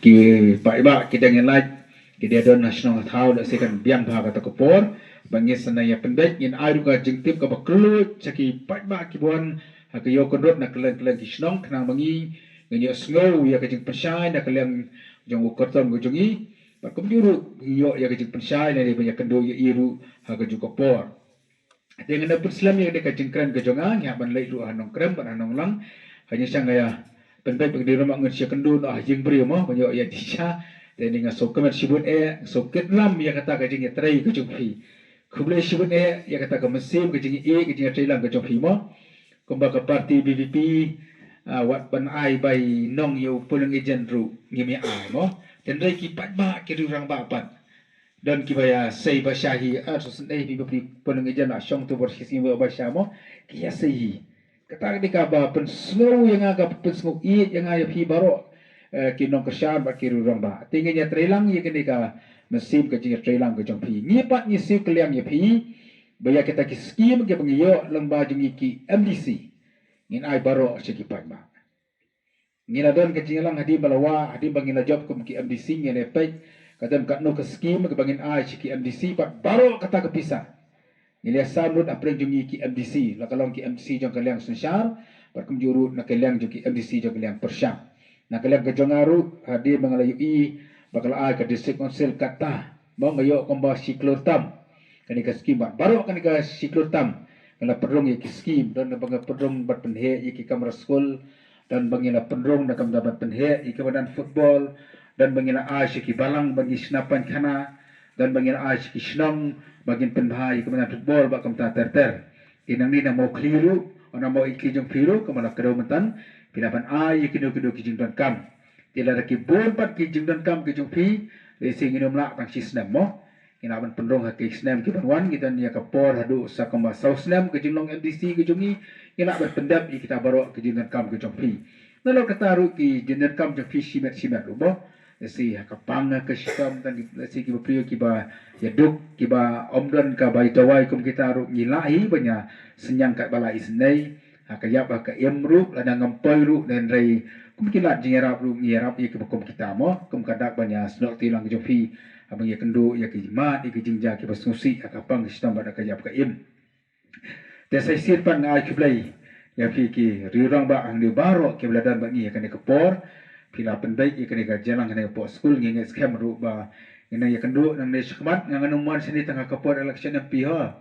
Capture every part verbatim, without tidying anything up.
ki paidbah ki dang ïa lait, ki dang don ha shnong ha thaw, lehse kan biang bha kata ka por ba ngin sa nang ïa pynbeit. Ngin ai ruh ka jingtip kaba kylluid sha ki paidbah kiba wan ha ka ïew kynrut na kylleng kylleng ki shnong, khnang ba ngi ngin ïohsngew ïa ka jingpynshai na ka liang jong u kyrtong ka jong ngi. Bad kumjuh ruh ngin ïoh ïa ka jingpynshai lane ban ïakynduh ïa i ruh ha kajuh ka por. Te ngan ïa pynslem ïa kane ka jingkren ka jong nga, ngi hap ban leit ruh ha Nongkrem bad ha Nonglang. Hangne sha nga ïa pynbeit ba ka dei ruh ma ngan shu ïakynduh noh ha ïing briew mo, ban ïoh ïa di sha. Te ni nga sngewkmen shibun eh, nga sngewkit ram ïa kata ka jingïatrei ka jong phi. Khublei shibun eh ïa kata ka mynsiem ka jingïeit ka jingïatreilang ka jong phi mo. Kumba ka party B P P, ah, wat ban ai bai nong ïa u polling agent ruh ngim ïa ai mo. Tynrai ki paidbah ki riew rangbah pat. Don kiba ïa sei ba sha hi, ah, to sngewsih phi ba phi polling agent la shong to bor shi sngi ba sha mo. Ki ïa sei hi. Kata ka dei kaba pynsngew ïa nga, ka pynsngew ïeit ïa nga ïa phi baroh, eh, ki nongkyrshan bad ki riew rangbah. Te ngin ïatreilang ïa kane ka mynsiem ka jingïatreilang ka jong phi. Ngi pat ngi siew kylliang ïa phi ba ïa kita ki skim kiba ngi ïoh lyngba jong ngi ki M D C, ngin ai baroh sha ki paidbah. Ngi la don ka jingïalang hadien ba la wah, hadien ba ngi la jop kum ki M D C, ngi la peit ka don katno ka skim kaba ngin ai sha ki M D C bad baroh kata ka pisa ngi la sam lut hapdeng jong ngi ki M D C, la ka long ki M D C jong ka liang synshar bad kumjuh ruh na ka liang jong ki M D C jong ka liang pyrshah. Na ka liang ka jong nga ruh, hadien ba nga la ïohi ba ka la ai ka District Council kata, mo, nga ïoh kumba shi klur tam kane ka skim bad baroh kane ka shi klur tam nga la pynrung ïa ki skim. Don ba nga pynrung ban pynheh ïa ki kamra skul, don ba ngi la pynrung na ka bynta ban pynheh ïa ki madan football, don ba ngi la ai sha ki balang ba ngi shna painkhana, don ba ngi la ai sha ki shnong ba ngin pynbha ïa ki madan football bad kumta ter ter. Te nangne na Mawkhli ruh, na Mawkhli jong phi ruh, kumba la kdew mynta, phi lah ban ai ïa kino kino ki jingdonkam. Te lada ki bun pat ki jingdonkam ki jong phi, lehse ngin ym lah tang shi snem mo. Ngi lah ban pynrung ha ki snem ki ban wan, ngi don ïa ka por haduh sa kumba saw snem ka jinglong M D C ka jong ngi, ngi lah ban pyndep ïa kita baroh ki jingdonkam ki jong phi. Nalor kata ruh ki jingdonkam jong phi shimet shimet ruh mo. Lehse ha ka pang ha ka shitom, tang lehse kiba briew kiba ïaduk, kiba ym don kaba ïadawai kum kita ruh ngi lah hi ban ïa synñiang katba lah isynei. Ha ka ïap ha ka im ruh, lada ngam poi ruh, hynrei kum ki lad jingïarap ruh ngi ïarap ïa kiba kum kita mo, kum ka dak ban ïa snoh ti lang ka jong phi, ha ban ïakynduh ïa ki mat ïa ki jingjia kiba sngewsih ha ka pang ka shitom bad ha ka ïap ka im. Te sa shisien pat nga ai khublei ïa phi ki riew rangbah hangne baroh kiba la don bad ngi ha kane ka por. Phi la pynbeit ïa kane ka jingïalang hangne hapoh skul, ngi ngeit skhem ruh ba ngin nang ïakynduh nangne shakhmat, nga ngam wan shane tang ha ka por election M P ho.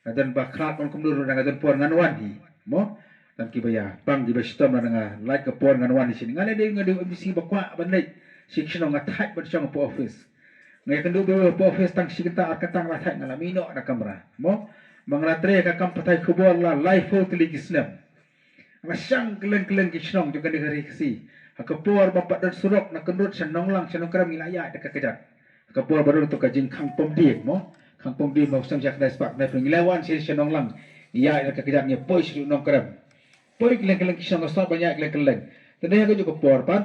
Nga don ba khlad ban kumno ruh, nga don por ngan wan hi mo. Don kiba ïa pang kiba shitom, nga lait ka por ngan wan hi shane. Nga la dei, nga dei M D C ba kwah ban leit sha ki shnong, nga thait ban shong hapoh office. Nga ïakynduh beit hapoh office tang shi kynta ar kynta, nga la thait, nga la mih noh na kamra mo. Ma nga la trei ka kam pathai khubor la laiphew tylli ki snem. Nga la shang kylleng kylleng ki shnong jong kane ka ri Khasi. Ha ka por ba pat don surok na Kynrut sha Nonglang sha Nongkrem ngi la ïaid da ka kjat. Ha ka por ba don to ka jingkhang pom dieng mo. Khang pom dieng mo, sdang sha khyndai spah khyndai phew ngi la wan sha, sha Nonglang. Ngi ïaid da ka kjat, ngi poi sha Nongkrem. Poi kylleng kylleng ki shnong, nga sot ban ïaid kylleng kylleng. Te dei ha kajuh ka por pat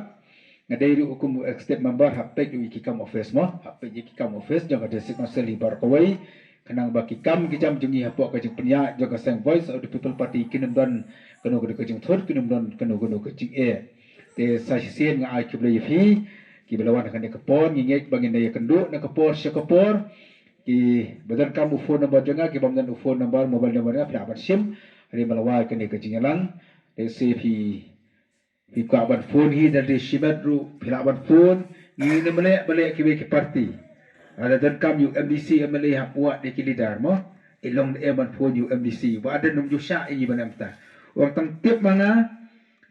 nga dei ruh kum executive member, hap peit ruh ïa ki kam office mo. Hap peit ïa ki kam office jong ka District Council hi baroh kawei. Khnang ba ki kam ki jam jong ngi hapoh ka jingpynïaid jong ka seng Voice of the People Party kin ym don kano kano ka jingthut, kin ym don kano kano ka jingeh. Te sa shisien nga ai khublei ïa phi kiba la wan ha kane ka por, ngi ngeit ba ngin da ïakynduh na ka por sha ka por. Kiba donkam u phone number jong nga, kiba ym don u phone number, mobile number nga, phi lah ban shim hadien ba la wai kane ka jingïalang. Lehse phi Phi kwah ban phone hi, da dei shimet ruh phi lah ban phone. Ngi ngim leh ba leh kiwei ki party. Lada donkam ïa u M D C, M L A, hap wad ïa ki leader mo. I long ne em ban phone ïa u M D C. Ba dang ym ju shah ïa ngi ban em ta. Wan tang tip ma nga.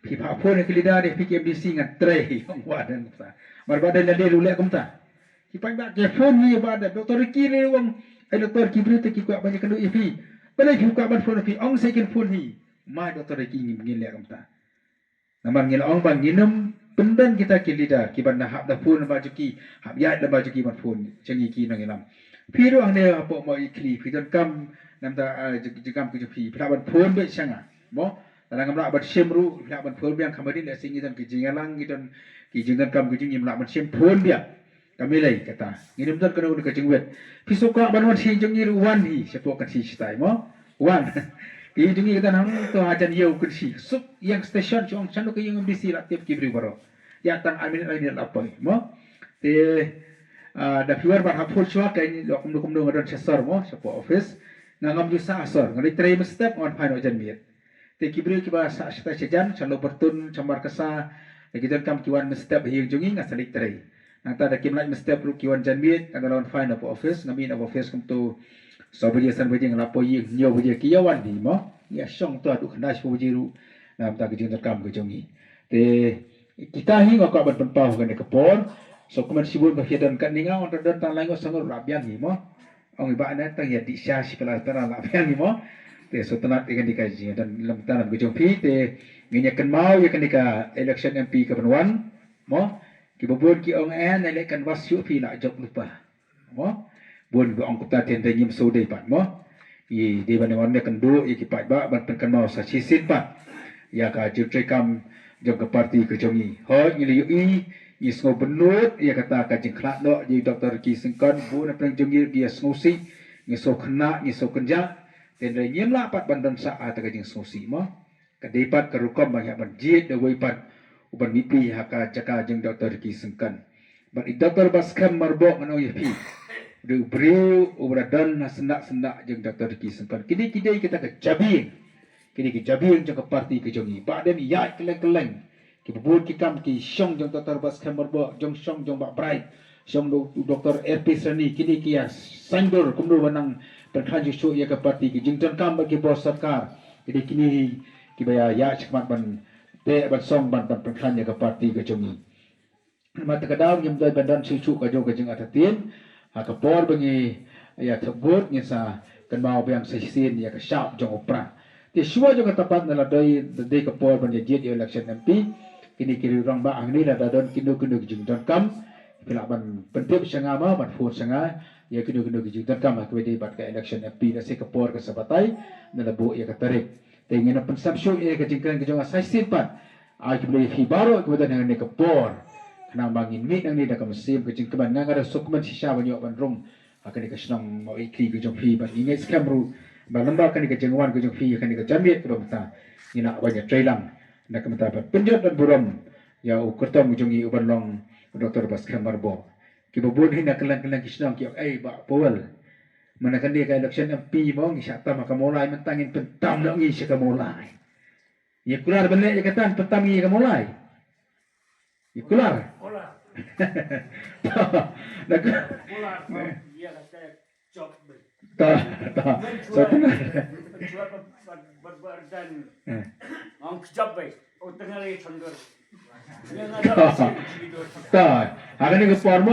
Phi phah phone ïa ki leader, ïa phi ki M D C ngan trei hi ong, ba dang em ta. Mar ba dang lade ruh leh kumta. Ki paidbah ki phone hi ba dang. Doctor Ricky ruh ong, ai doctor, ki briew te ki kwah ban ïakynduh ïa phi. Balei phi kwah ban phone ïa phi? Ong sa kin phone hi. Mai Doctor Ricky, ngim, ngin leh kumta. Namar ngi la ong ba ngin ym pyndon kita ki leader kiba na hap da phone lem bad jong ki, hap ïaid lem bad jong ki ban phone jong ngi ki nongïalam. Phi ruh hangne hapoh Mawkhli phi donkam namar, ah, jing, jingkam ki jong phi, phi lah ban phone beit sha nga. Mo, lada ngam lah ban shim ruh phi lah ban phone biang, kham hadien lehse ngi don ki jingïalang, ngi don ki jingdonkam ki jong ngi, ngim lah ban shim, phone biang. Ka mih lei kata. Ngin ym don kano kano ka jingwit. Phi sngewkwah ban wan sha ïing jong ngi ruh wan hi shapoh Kynshi shatai mo. Wan. Ka ïing jong ngi ka don hangto hajan ïew Kynshi. Suk ïing station, shu ong shano ka ïing M D C, la tip ki briew baroh. Ïa tang ar minit ar minit la poi mo. Te ah, da phi wan ban hap phone shuwa ka ïa kumno kumno nga don sha sor mo, sha office. Nga ngam ju sah sor, nga leit trei mynstep nga wan phai noh janmiet. Te ki briew kiba sah shatai shajan, sha Lobartun, sha Markasa, da ki donkam ki wan mynstep ha ïing jong ngi nga sa leit trei. Nangta da kim lait mynstep ruh ki wan janmiet, nga da la wan phai noh office, nga mih noh office kumto saw baje san baje nga la poi ïing hynñiew baje ki ïa wan hi mo. Ngi ïa shong to haduh khyndai shiphew baje ruh. Namar ka jingdonkam ka jong ngi. Te kita hi nga kwah ban pynpaw ha kane ka por. So kumne shibun ba phi don katne nga ong don tang lai ngut sa ngut la biang hi mo. Ong i bah ne tang ïa dih sha shi pala tang la biang hi mo. Te so tang ïa kane ka jingdon lem tang ka jong phi te ngin ïa kynmaw ïa kane ka election M P ka ban wan mo. Kiba bun ki ong eh na leh canvass shuh phi la jop lypa. Mo? Bun ba ong kumta te hynrei ngim shu dei pat mo. Ngi dei ban wan ne kynduh ïa ki paidbah ban pynkynmaw sa shisien pat ïa ka jingtrei kam jong ka party ka jong ngi. Hooid ngi la ïohi, ngi sngew bynnud ïa kata ka jingkhlad noh jong i Doctor Ricky Syngkon, bun na pdeng jong ngi ruh ki ïa sngewsih, ngi sngewkhynnah, ngi sngewkynjah. Te hynrei ngim lah pat ban don sah ha kata ka jingsngewsih mo. Ka dei pat ka rukom ba ngi hap ban jied da uwei pat uban mihpli ha ka jaka jong Doctor Ricky Syngkon. Bad i Doctor Batskhem Myrboh ngan ong ïa phi, u dei u briew uba la don ha syndah syndah jong Doctor Ricky Syngkon. Kine ki dei kita ka jabieng, kine ki jabieng jong ka party ka jong ngi. Ba dei ïaid kylleng kylleng, kiba bud ki kam ki shong jong Doctor Batskhem Myrboh, jong shong jong Bah Bright, shong u Doctor R P Sani, kine ki ïa saiñdur kumno ba nang pynkhlaiñ shuh shuh ïa ka party, ki jingdonkam bad ki bor sorkar. Kine kine kiba ïa ïa shikmat ban te ban song ban ban pynkhlaiñ ïa ka party ka jong ngi. Namar kata ka daw ngim dei ban don shuh shuh ka jong ka jingartatien ha ka por ba ngi ïa thep vote ngin sa kynmaw biang sa shisien ïa ka shap jong u Prah. Te shuwa jong kata pat na la dei dei ka por ban ïa jied ïa election M P. Kine ki riew rangbah hangne lada don kino kino ki jingdonkam phi lah ban pyntip sha nga ma ban phone sha nga ïa kino kino ki jingdonkam ha kaba dei bad ka election M P. Lehse ka por ka sa batai na la buh ïa ka tarik. Te ngin ym pynsam shuh ïa ka jingkren ka jong nga sa shisien pat. Ai khublei ïa phi baroh kiba don hangne ka por. Khnang ba ngin mih nangne da ka mynsiem ka jingkmen. Nga nga da sngewkmen shisha ban ïoh ban rung ha kane ka shnong Mawkhli ka jong phi bad ngi ngeit skhem ruh ba lyngba kane ka jingwan ka jong phi ha kane ka janmiet kaba mynta ngin lah ban ïa trei lang na ka bynta ban pynjot ban burom ïa u kyrtong jong ngi uban long u Doctor Batskhem Myrboh. Kiba bun hi na kylleng kylleng ki shnong ki ong ei Bah Powell, mynta kane ka election M P mo ngi shah tam ha ka Mawlai, mynta ngin pyntam noh ngi sha ka Mawlai. Ïa kular ban leh ïa kata, pyntam ngi ïa ka Mawlai. Ïa kular. Kular. Na ka Kular. Ïa kata job be. Ta ta. Ngan So chuat. Tuna. Ngan chuat ba ba ba ba dan. Eh. Ngam kjab be. O tengah lagi sanggar. Ïa nga dah. Ta. Ha kane ka por mo.